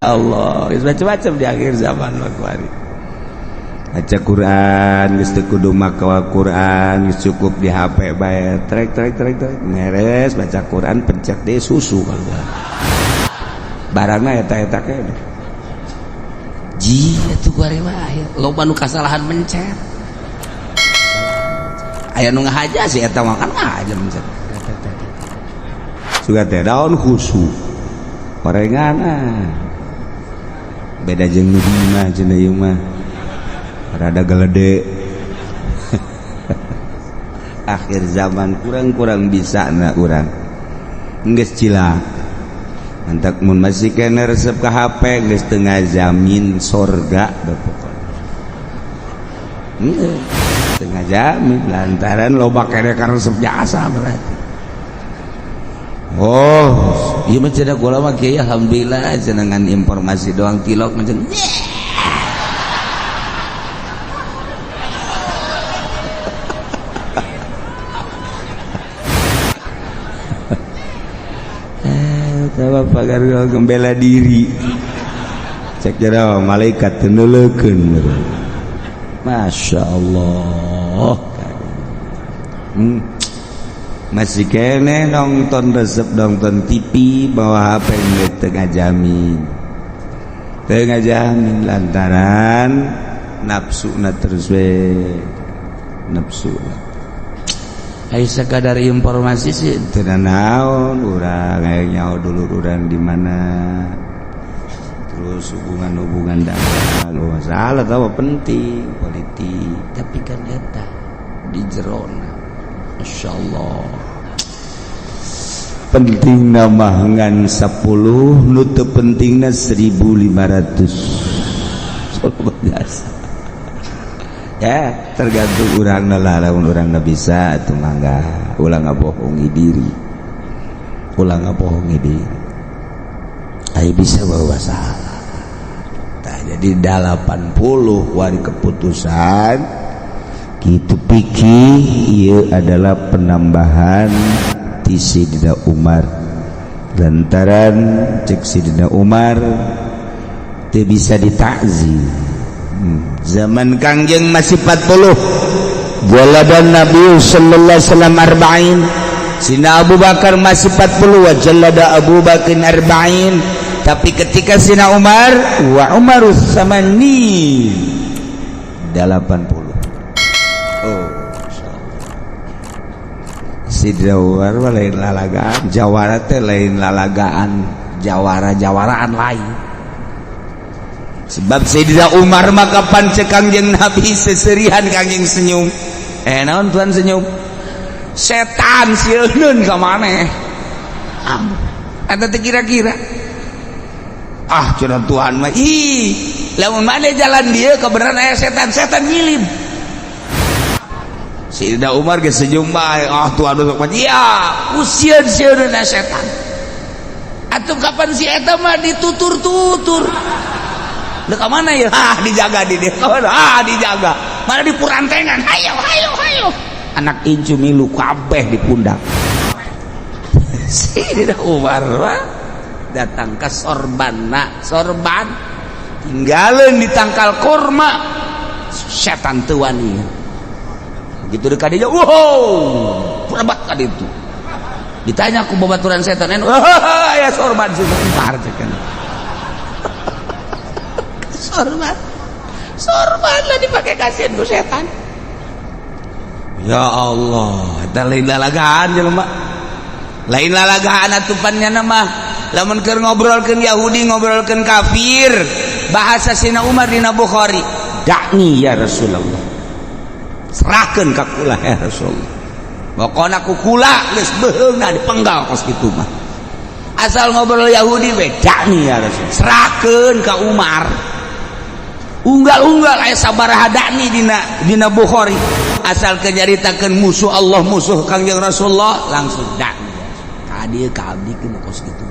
Allah, geus macam-macam di akhir zaman mah kuari. Baca Quran geus teu kudu maca Quran, geus cukup di HP bae, trek trek trek trek, beres baca Quran, pencet deh susu keluar. Barangna eta-eta keneh. Ji atuh kuari mah aya loba nu kasalahan mencet. Aya nu ngahaja sih eta mah, kan ngahaja mencet. Suka teh daun khusu. Orengan ah. Beda jeung nu mah cenah ieu mah. Rada gelede. Akhir zaman kurang-kurang bisa na urang. Geus cilaka. Mantak mun masih kena resep ke HP geus teu ngajamin sorga da pokona. Heuh, teu ngajamin lantaran loba keneh karesep jasa berarti. Oh, ieu mah cenah kula mah kiai, alhamdulillah cenah ngan informasi doang tilok macam. Bapak gembela diri cek jero malaikat teu neuleukeun. Masya Allah. Masih kene nonton resep nonton TV bawa HP teu ngajamin, teu ngajamin lantaran nafsuna terus we nafsu. Ayo sekadar informasi sih. Teu naon urang aya nyaho dulur urang di mana, terus hubungan-hubungan dagang, oh, masalah tahu penting politik. Tapi kan eta di jerona, Masya Allah. Penting nama ngan 10, nu teu pentingna 1500 biasa ya, tergantung urang lah. Lamun urang bisa atuh mangga, ulah ngabohongi diri, ulah ngabohongi diri. Ayo bisa bawa salah. Tah, jadi 80 wari keputusan gitu pikir ieu adalah penambahan ti Sidina Umar, lantaran cek Sidina Umar teu bisa ditakzir. Zaman Kangjeng masih 40, jaladan Nabi sallallahu alaihi wasallam arba'in. Sina Abu Bakar masih 40, wa jalada Abu Bakar arba'in. Tapi ketika Sina Umar, wa Umarus samani 80. Oh, Sidina Umar mah lain lalagaan jawara teh, lain lalagaan jawara-jawaraan lain. Sebab Sayyidina Umar maka kapan cek Kangjeng Nabi seserihan, Kangjeng senyum. Eh, naon Tuhan senyum? Setan sieun ka maneh. Eta teh kira-kira ah cenah Tuhan mah, ih lamun maneh jalan dia kebenaran aya setan, setan nyilib. Sayyidina Umar geus senyum bae. Ah, Tuhan sok mah iya usieun sieun setan. Atuh kapan si eta mah ditutur-tutur. Dek mana ya? Ah, dijaga di dia. Ah, dijaga. Mana di purantengan? Hayo, hayo, hayo. Anak incu milu kabeh di pundak. Sayyidina Umar mah datang ke sorbana, sorban tinggalin di tangkal korma, setan teu wani. Begitu dekat dia, wow, perebat ka ditu. Ditanya ku babaturan setan, oh, ya sorban sih, Umar cekan. Sorban, sorban lah dipakai kasihan ku setan. Ya Allah, eta lain lalagaan jelema, lain lalagaan atupannya nama. Lamun keur ngobrolkeun Yahudi, ngobrolkeun kafir, bahasa Sina Umar dina Bukhari, "Da'ni ya Rasulullah," serahkeun ka kula ya Rasulullah. Pokona ku kula geus beuheungna dipenggal kos kitu mah. Asal ngobrol Yahudi we, "Da'ni ya Rasul," serahkeun ka Umar. Unggal-unggal aya sabaraha da'ni dina dina Bukhari. Asal kenyaritakeun musuh Allah, musuh Kangjeng Rasulullah, langsung da'ni ka dieu ka abdi kos kitu.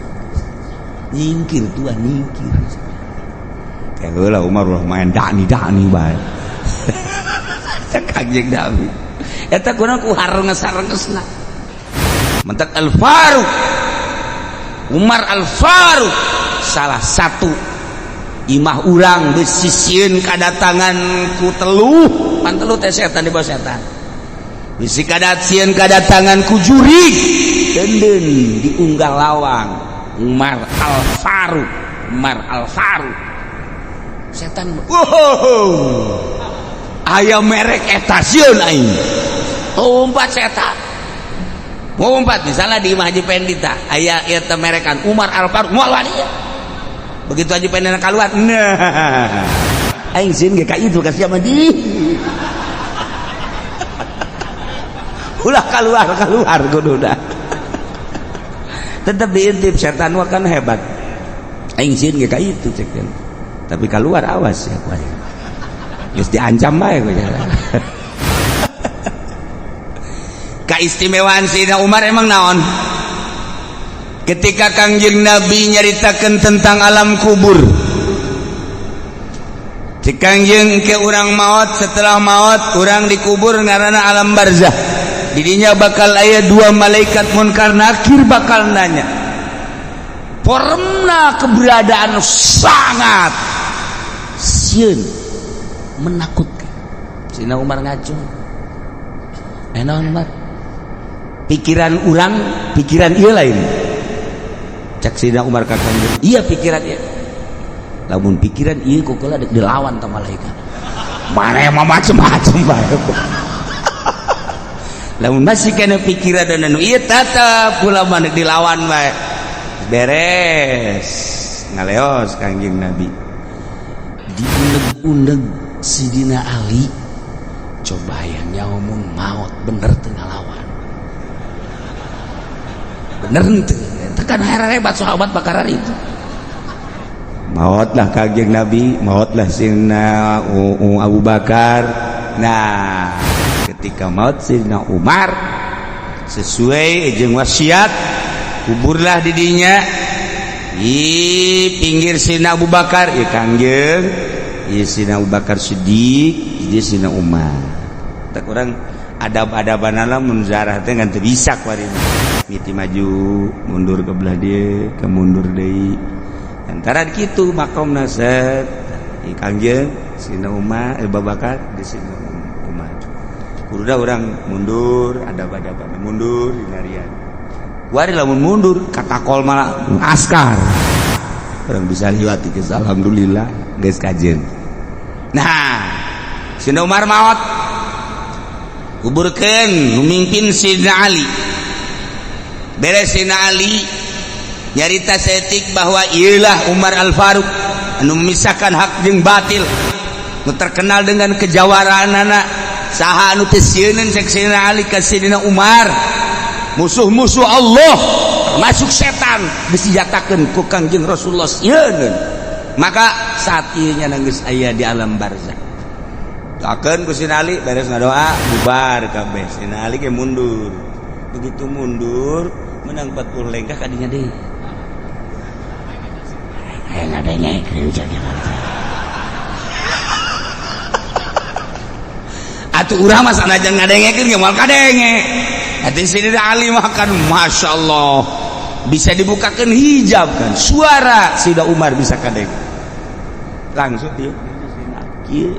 Nyingkir tuan, nyingkir. Kayak heula Umar ulah main da'ni da'ni bae. Kangjeng Nabi eta kunaon ku harenges-harengesna. Mentak Al Faruq, Umar Al Faruq salah satu Imah urang bisi sieun kadatangan ku teluh, pan teluh teh setan, di bawah setan. Bisi kadat sieun kadatangan ku jurig, denden diunggal lawang Umar Al Faruq, Umar Al Faruq setan. Wow, aya merek eta sieun aing. Umpat setan, umpat. Misalnya di Imah Haji Pendi tah aya eta merekan Umar Al Faruq, moal wani. Begitu Haji Pendi keluar, nah, aing sieun ge ka itu ka sia mah di ulah keluar keluar kudu dah tetep diintip. Setan mah kan hebat. Aing sieun ge ka itu cek, tapi keluar awas ya, kuari geus diancam bae ku. Keistimewaan Sayyidina Umar emang naon? Ketika Kangjeng Nabi nyaritakan tentang alam kubur, cek Kangjeng ke urang maut, setelah maut urang dikubur ngaranna alam barzah. Didinya bakal aya dua malaikat munkar nakir bakal nanya. Formna keberadaan sangat sieun, menakutkan. Sayyidina Umar ngacung. Naon, Umar? Pikiran urang, pikiran ieu lain. Cek Sayyidina Umar ka Kangjeng, iya pikiran ieu. Lamun pikiran ieu kok dek dilawan ta malaikat. Mana yang macem-macem bae. Lamun masih kena pikiran dan anu ieu tetep kula mah dilawan bae. Beres. Ngaleos Kangjeng Nabi. Diundeg-undeg Sidina Ali, coba yang nyawa maut bener teu ngalawan, bener teu tekan hebat sahabat bakaran itu. Mautlah Kangjeng Nabi, mautlah Sidina Abu Bakar. Nah, ketika maut Sidina Umar, sesuai jeung wasiat, kuburlah didinya di pinggir Sidina Abu Bakar. Ya Kangjeng, ya Sidina Abu Bakar Siddiq, di Sidina Umar. Tak kurang adab-adaban mun zarah teh ngan teu bisa kuari. Miti maju mundur ke belah dia ke mundur deui antara kitu makomna set di Kangjeng Sidina Umar, Abu Bakar di Sidina Umar. Kududa urang mundur adab-adaban mundur dinarian. Kuari lamun mundur katakol malah askar. Urang bisa liwat geus, alhamdulillah geus kajen. Nah, Sidina Umar maot, kuburkeun, memimpin Sidina Ali. Beres Sidina Ali nyarita setik bahwa ialah Umar Al-Faruq anu memisahkan hak jeung batil, nu terkenal dengan kejawaraan anak. Saha anu teu sieuneun cek Sidina Ali ka Sidina Umar? Musuh-musuh Allah termasuk setan disenjatakeun ku Kangjeng Rasulullah sieuneun. Maka saat ieu nya geus aya di alam barzah, doakeun ku Sidina Ali. Beres ngadoa, bubar kabeh, Sidina Ali ge mundur. Begitu mundur menang 40 lengkah kadinya deui aya ngadengekeun jadi. Atuh urang mah sanajan ngadengekeun ge moal kadenge. Atuh Sidina Ali mah kan Masya Allah bisa dibukakan hijab kan suara Sidina Umar bisa kadenge langsung. Dia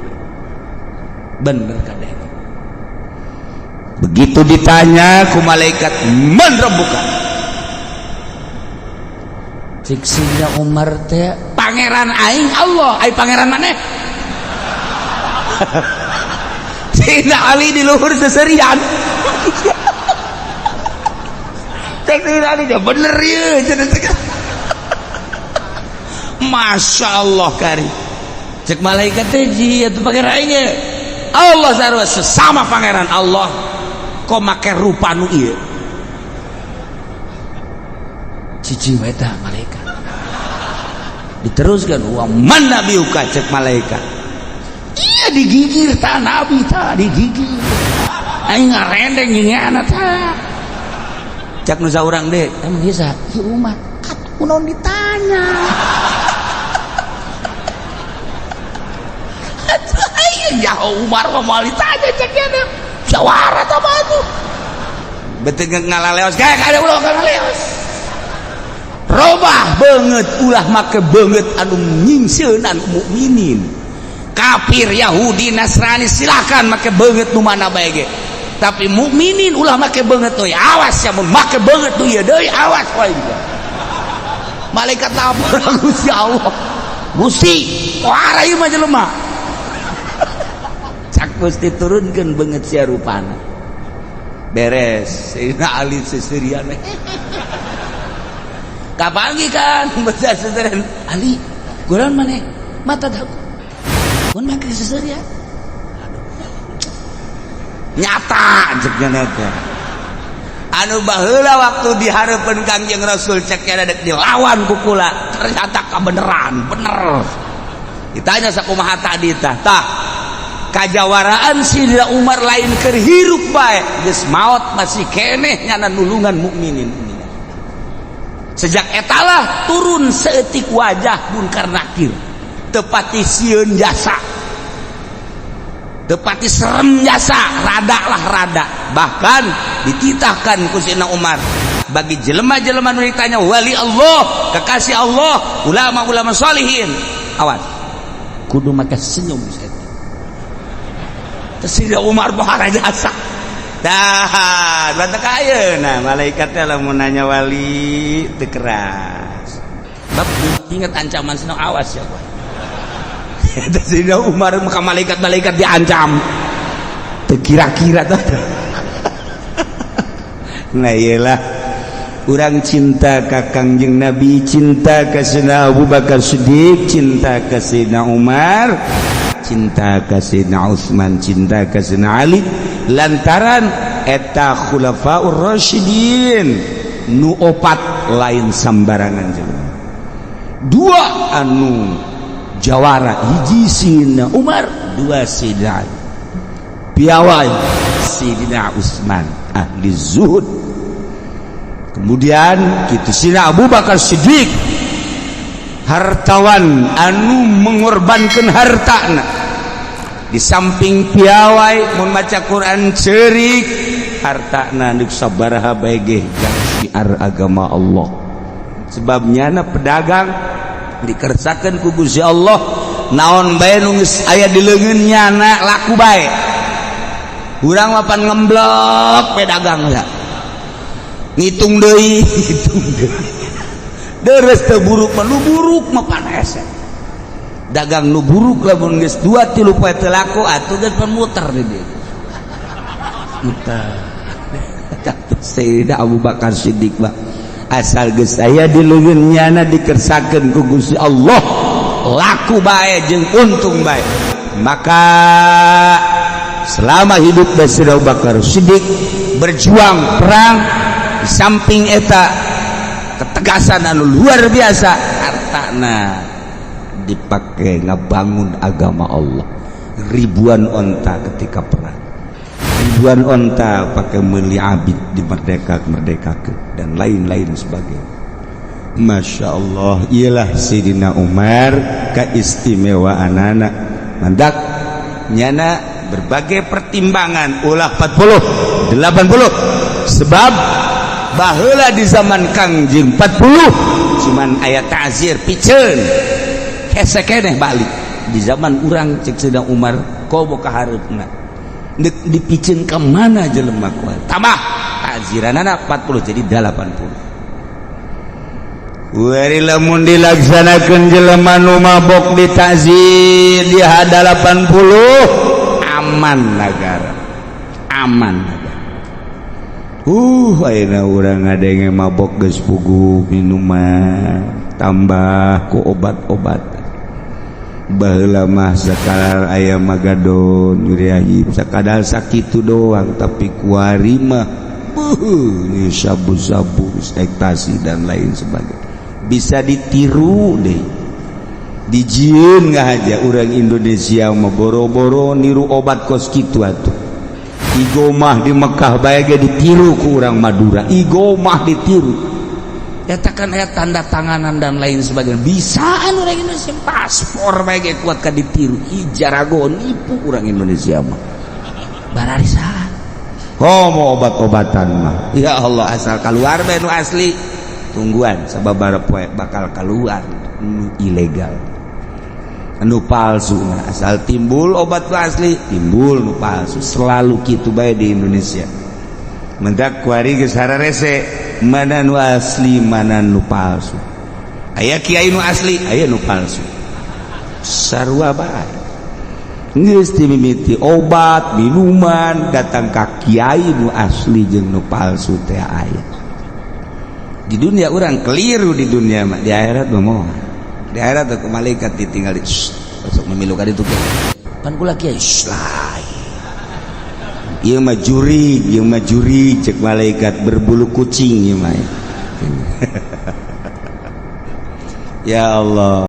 bener kadenge. Begitu ditanya ku malaikat, man rabbuka, cek Sidina Umar teh, pangeran aing Allah, ai pangeran maneh? Sidina Ali di luhur seserian. Cek Sidina Ali, bener ya. Masya Allah kari. Cek malaikat teh, ji atuh pangeran aing Allah sarua sesama pangeran Allah, kok make rupa nu ieu? Cici eta malaikat. Diteruskan, wa man nabiyuka, cek malaikat, iya digigir ta nabi ta digigir aing ngarendeng nyenyana ta. Cek nu saurang deh, emang bisa si Umar kat kunaon ditanya? Ya Umar mah moal ditanya cek nya jawara ta mah tuh. Betul ngalaleos kayak kada ulah ngalaleos. Robah beungeut, ulah make beungeut anu nyingsieunan mukminin. Kafir, Yahudi, Nasrani silakan make beungeut nu mana bae ge, tapi mukminin ulah make beungeut euy. Awas ya mun make beungeut nu ieu deui, awas wae. Malaikat lapor Gusti Allah, "Gusti, wah, ieu mah jelema." Cak Gusti, "Turunkeun beungeut sia rupana." Beres, Sayyidina Ali seserian kapangi kan baca seserian. Ali kurang mana mata daku mun make seserian nyata ceknya teh. Anu baheula waktu dihareupeun Kangjeng Rasul, cek dek dilawan ku kula, ternyata kebenaran bener. Ditanya, "Sakumaha tadi?" Tah, tah kajawaraan Sidina Umar lain keur hirup bae, geus maot masih keneh nyana nulungan mukminin. Sejak etalah turun seetik wajah munkar nakir teu pati sieun jasa, teu pati serem jasa, rada lah rada. Bahkan dititahkan ku Sidina Umar bagi jelema-jelema nu ditanya wali Allah, kekasih Allah, ulama-ulama solihin, awas, kudu make senyum. Sayyidina Umar pohara jasa. Dah, batak ayeuna malaikatnya lamun nanya wali teu keras. Bab ingat ancaman sino, awas ya gua. Sayyidina Umar maka malaikat-malaikat diancam. Teu kira-kira tuh. Nah, iyalah urang cinta ka Kangjeng Nabi, cinta ka Sayyidina Abu Bakar Siddiq, cinta ka Sayyidina Umar, cinta ka Sayyidina Utsman, cinta ka Sayyidina Ali, lantaran eta khulafaur rasyidin nu opat lain sambarangan jelema. Dua anu jawara, hiji Sayyidina Umar, dua Sayyidina Ali piawai, Sayyidina Utsman ahli zuhud, kemudian kitu Sayyidina Abu Bakar Siddiq hartawan anu mengorbankan hartana. Di samping piawai mun maca Quran cerik, hartana nu sabaraha bae ge syiar agama Allah, sebabnya na pedagang dikersakeun ku Gusti Allah, naon bae nu geus aya di leungeun nyana laku bae. Urang mah pan ngemblok pedagang ya, ngitung deui, ngitung deui, deres teu buruk mah. Nu buruk mah pan hese dagang. Nu buruk lamun geus dua tilu poe teu laku atuh geus pan muter di dieu, muter. Sayyidina Abu Bakar Siddiq mah asal geus aya di leungeun nyana dikersakeun ku Gusti Allah laku bae jeung untung bae. Maka selama hidup Sayyidina Abu Bakar Siddiq berjuang perang, di samping eta ketegasan anu luar biasa, hartana dipakai ngabangun agama Allah. Ribuan onta ketika perang, ribuan onta pakai meli abid di merdeka merdeka dan lain-lain sebagainya. Masya Allah, ialah Sayyidina Umar keistimewaan anak mandak nyana berbagai pertimbangan ulah 40 80, sebab baheula di zaman Kangjeng 40 cuman aya ta'zir piceun hese keneh balik. Di zaman urang, cek Sayyidina Umar, komo ka hareupna deuk dipiceun ka mana jelema kuat, tambah ta'ziranana 40 jadi 80. Weri lamun dilaksanakeun jelema nu mabok ditazir di 80, aman negara, aman negara. Ayeuna urang ngadenge mabok geus puguh minuman tambah ku obat-obat. Baheula mah sakadar aya magadon, nyuriahib, sakadar sakitu doang, tapi kuari mah beuh, sabu-sabu, ekstasi dan lain sebagainya bisa ditiru deh, dijieun nggak aja. Orang Indonesia mah boro-boro niru obat kos kitu atuh. Igomah di Mekah bae ge ditiru ku urang Madura, igomah ditiru. Eta kan aya tanda tanganan dan lain sebagainya, bisaan orang Indonesia. Paspor bae ge kuat ka ditiru. Ih, jarago nipu orang Indonesia mah bararisan. Komo obat-obatan mah, ya Allah, asal keluar bae nu asli. Tungguan sababaraha poe bakal keluar nu ilegal, nu palsu. Nah, asal timbul obat nu asli, timbul nu palsu. Selalu kitu bae di Indonesia. Mendak kuari geus hararese mana nu asli, mana nu palsu. Aya kiai nu asli, aya nu palsu, sarua bae. Geus dimimiti obat, minuman, datang ka kiai, nu asli jeung nu palsu teh aya di dunia. Orang keliru di dunia mah, di akhirat mah moal. Di akhirat tuh ku malaikat ditinggal di sok memilukan itu pan kula kiai. Shh, lain, ieu mah jurig, ieu mah jurig, cek malaikat, berbulu kucing ieu mah. Ya Allah.